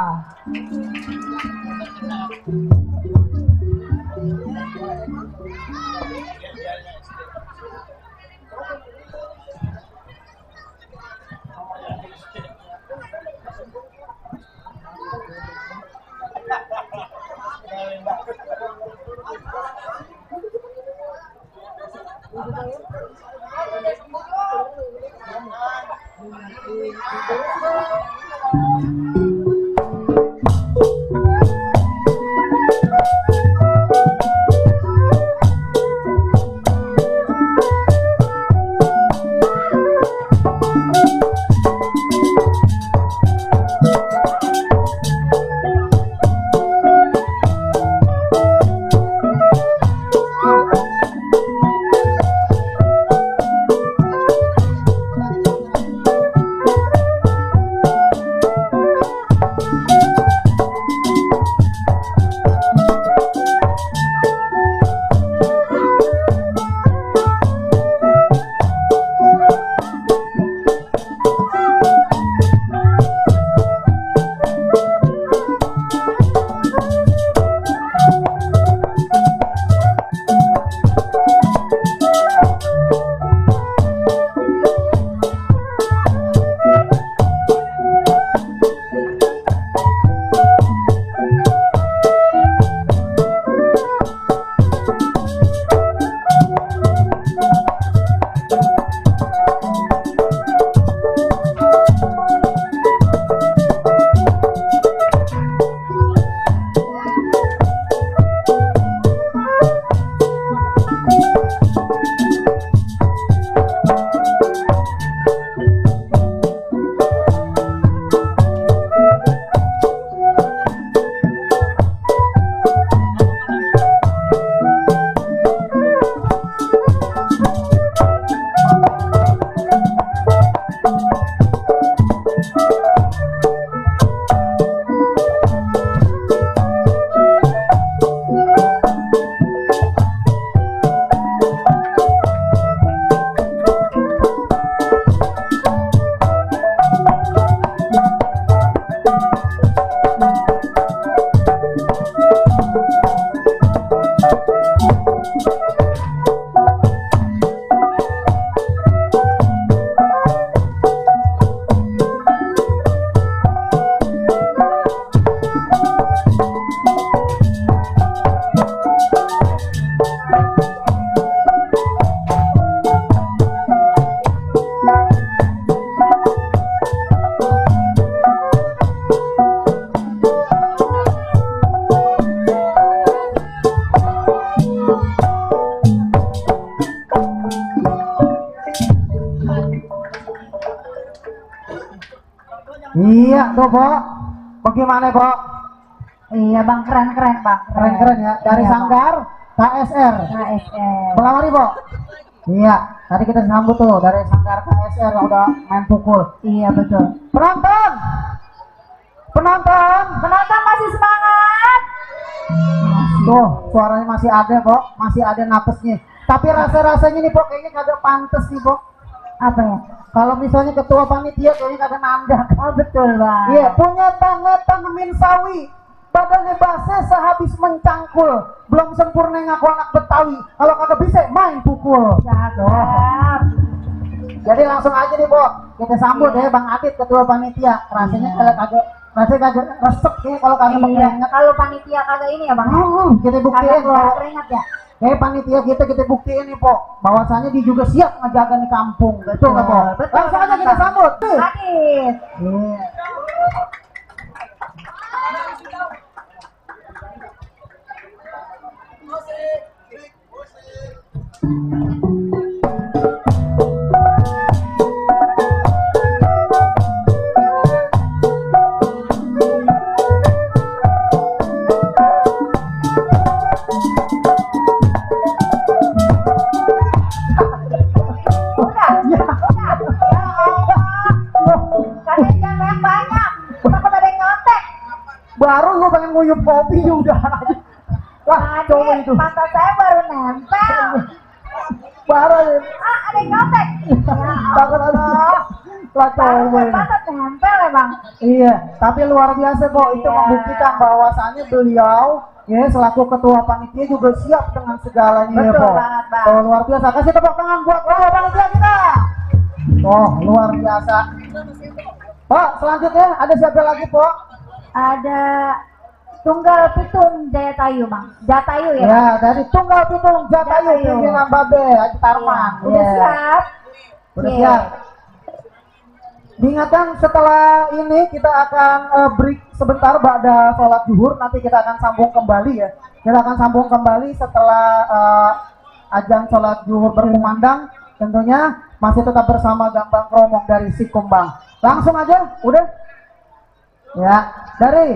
Iya tuh, Pok. Bagaimana, Pok? Iya bang, keren bang. Keren-keren ya. Dari Iya, Sanggar KSR. Bang. KSR. Melawari, Pok. Iya, tadi kita sambut tuh dari Sanggar KSR yang udah main pukul. Iya betul. Penonton, penonton, Penonton masih semangat. tuh suaranya masih ada kok, masih ada napesnya. Tapi rasa-rasanya nih Pok, kayaknya kagak pantas nih Pok. Apa ya? Kalau misalnya ketua panitia kayaknya kagak nandak. Oh betul bang. Iya, punya tangan tanemin sawi, badannya basah sehabis mencangkul, belum sempurna ngaku anak Betawi. Kalau kagak bisa main pukul. Cakep. Jadi langsung aja nih Pok, kita sambut ya Bang Adit ketua panitia. Rasanya kagak rasanya resep nih kalau kagak Iya. keringat. Kalau panitia kagak ini ya bang. Kita Kagak buktiin keluar kalau keringat ya. panitia kita buktiin nih Pok, bahwasannya dia juga siap ngejaga nih kampung. Betul nggak Pok? Betul. Langsung aja kita sambut. Adit. Iya. Udah. Kalian jangan yang banyak. Takut ada yang nyontek. Baru gue pengen nguyup kopi juga. Wah, coba itu. Mata saya baru nempel. Baru aja. Ada yang nyontek. Takut ada. Wah, coba ini. Mata nempel ya bang. Iya, tapi luar biasa Pok, itu Iya. membuktikan bahwasannya beliau ya selaku ketua panitia juga siap dengan segalanya ya Betul Pok. banget, Bang. Oh, luar biasa. Kasih tepuk tangan buat ketua panitia kita. Oh, luar biasa. Pak, selanjutnya ada siapa lagi Pok? Ada Tunggal Pitung Jayatayu bang. Jatayu ya. Ya, dari Tunggal Pitung Jatayu Jatayu. pimpinan Babe Haji Tarman. Iya. Udah Iya. siap. Udah Iya. siap. Diingatkan setelah ini kita akan break sebentar pada sholat zuhur, nanti kita akan sambung kembali ya. Kita akan sambung kembali setelah azan sholat zuhur berkumandang, tentunya masih tetap bersama Gambang Kromong dari Sikumbang. Langsung aja, udah? Ya, dari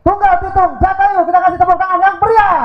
Tunggal Pitung Jatayu kita kasih tepuk tangan yang meriah.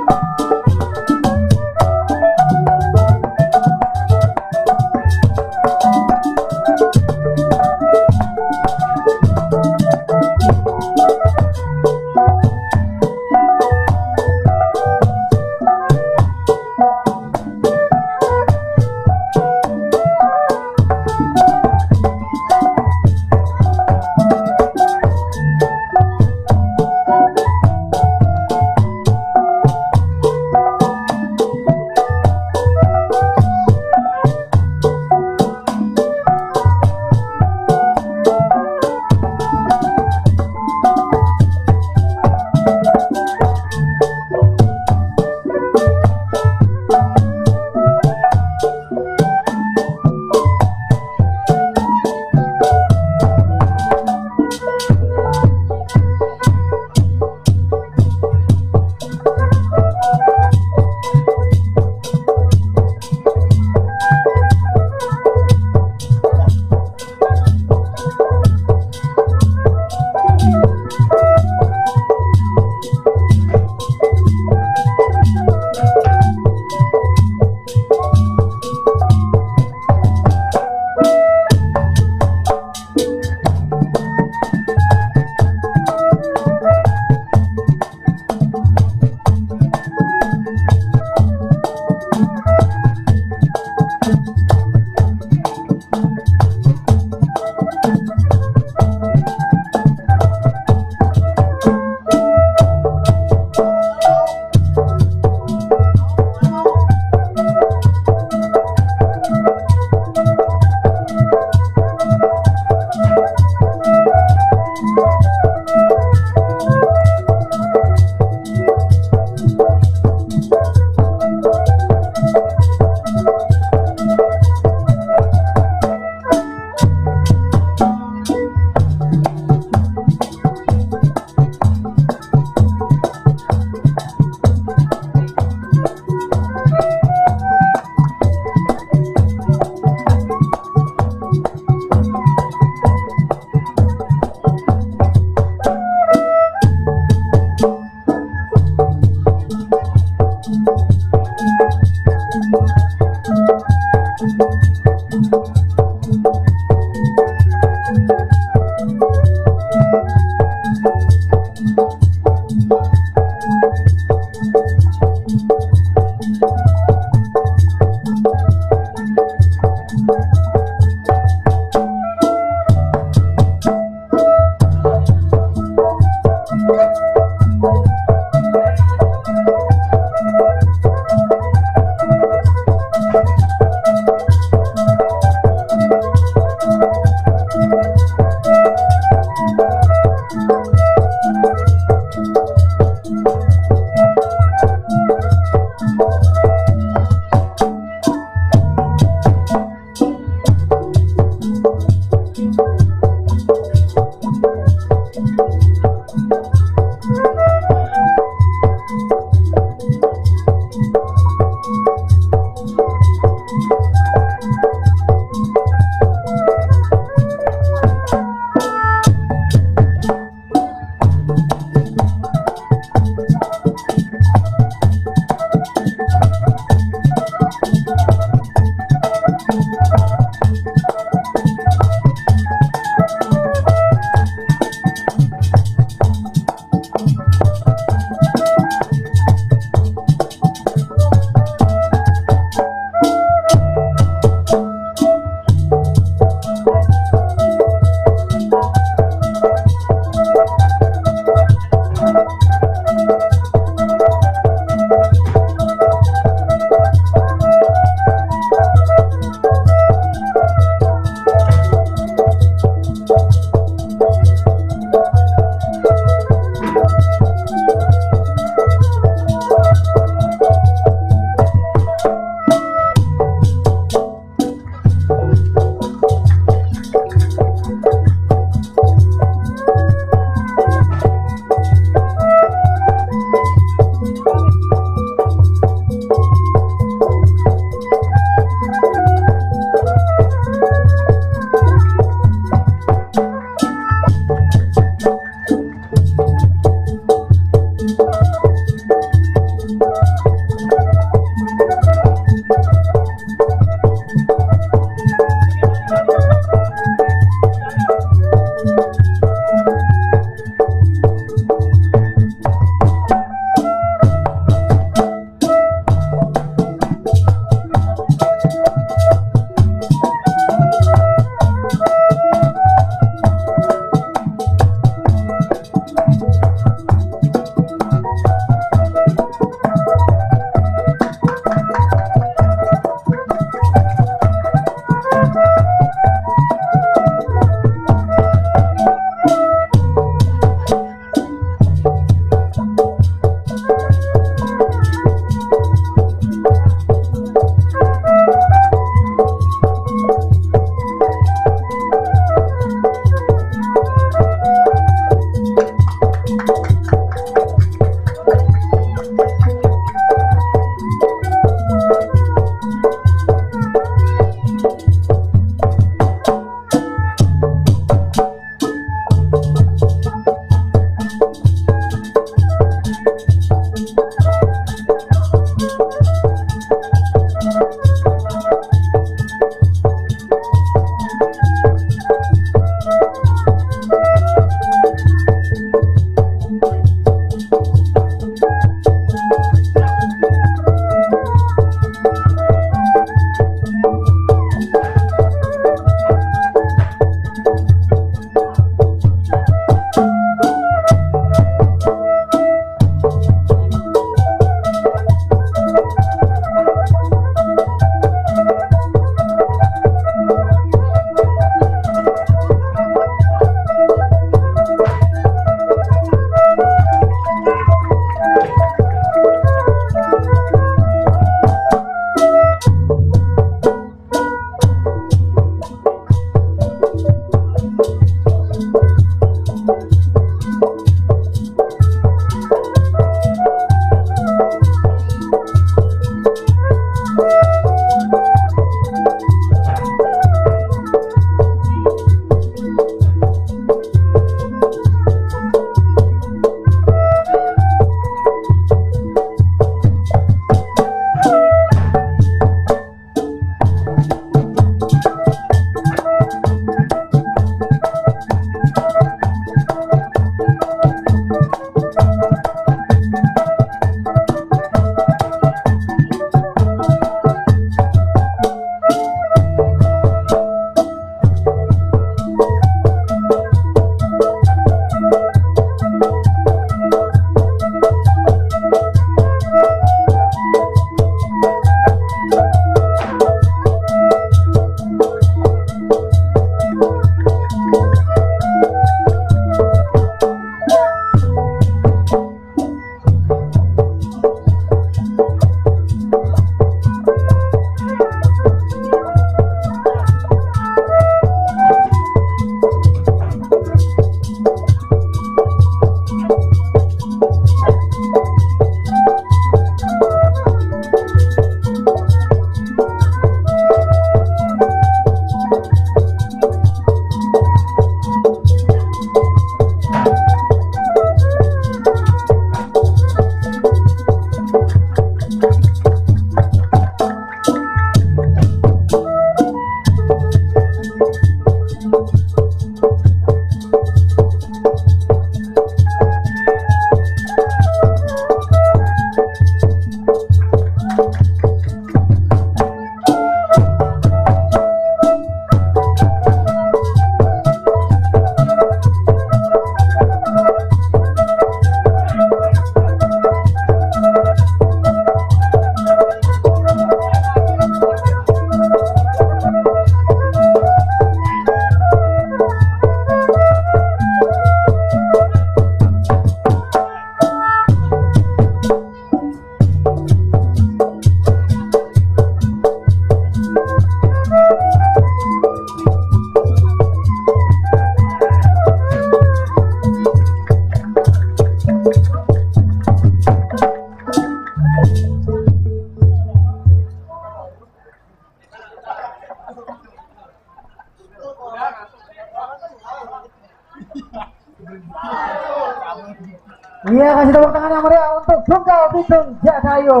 Iya, kasih tepuk tangan yang meriah untuk Tunggal Bitung Jatayu.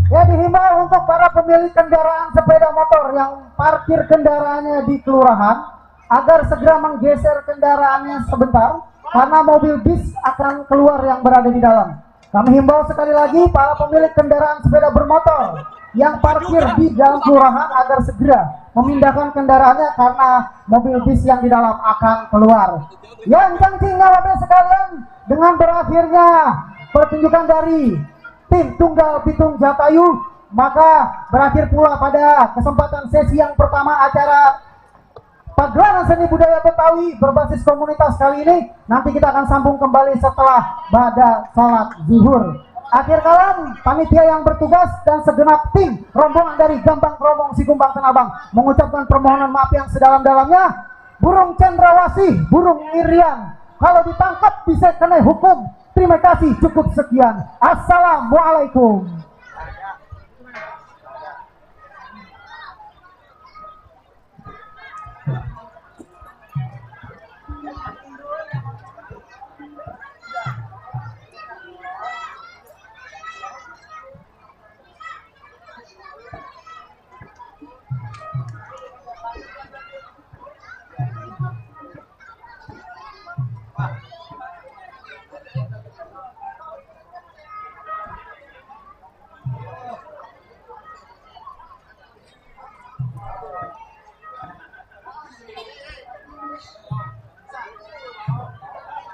Ya, dihimbau untuk para pemilik kendaraan sepeda motor yang parkir kendaraannya di kelurahan agar segera menggeser kendaraannya sebentar karena mobil bis akan keluar yang berada di dalam. Kami himbau sekali lagi para pemilik kendaraan sepeda bermotor yang parkir di dalam kelurahan agar segera memindahkan kendaraannya karena mobil bis yang di dalam akan keluar. Yang pentingnya Bapak sekalian, dengan berakhirnya pertunjukan dari tim Tunggal Bitung Jatayu, maka berakhir pula pada kesempatan sesi yang pertama acara pagelaran seni budaya Betawi berbasis komunitas kali ini. Nanti kita akan sambung kembali setelah pada sholat zuhur. Akhir kalam, panitia yang bertugas dan segenap tim rombongan dari Gambang Kromong Sikumbang Tenabang mengucapkan permohonan maaf yang sedalam-dalamnya. Burung cendrawasih, burung irian, kalau ditangkap bisa kena hukum. Terima kasih, cukup sekian. Assalamualaikum.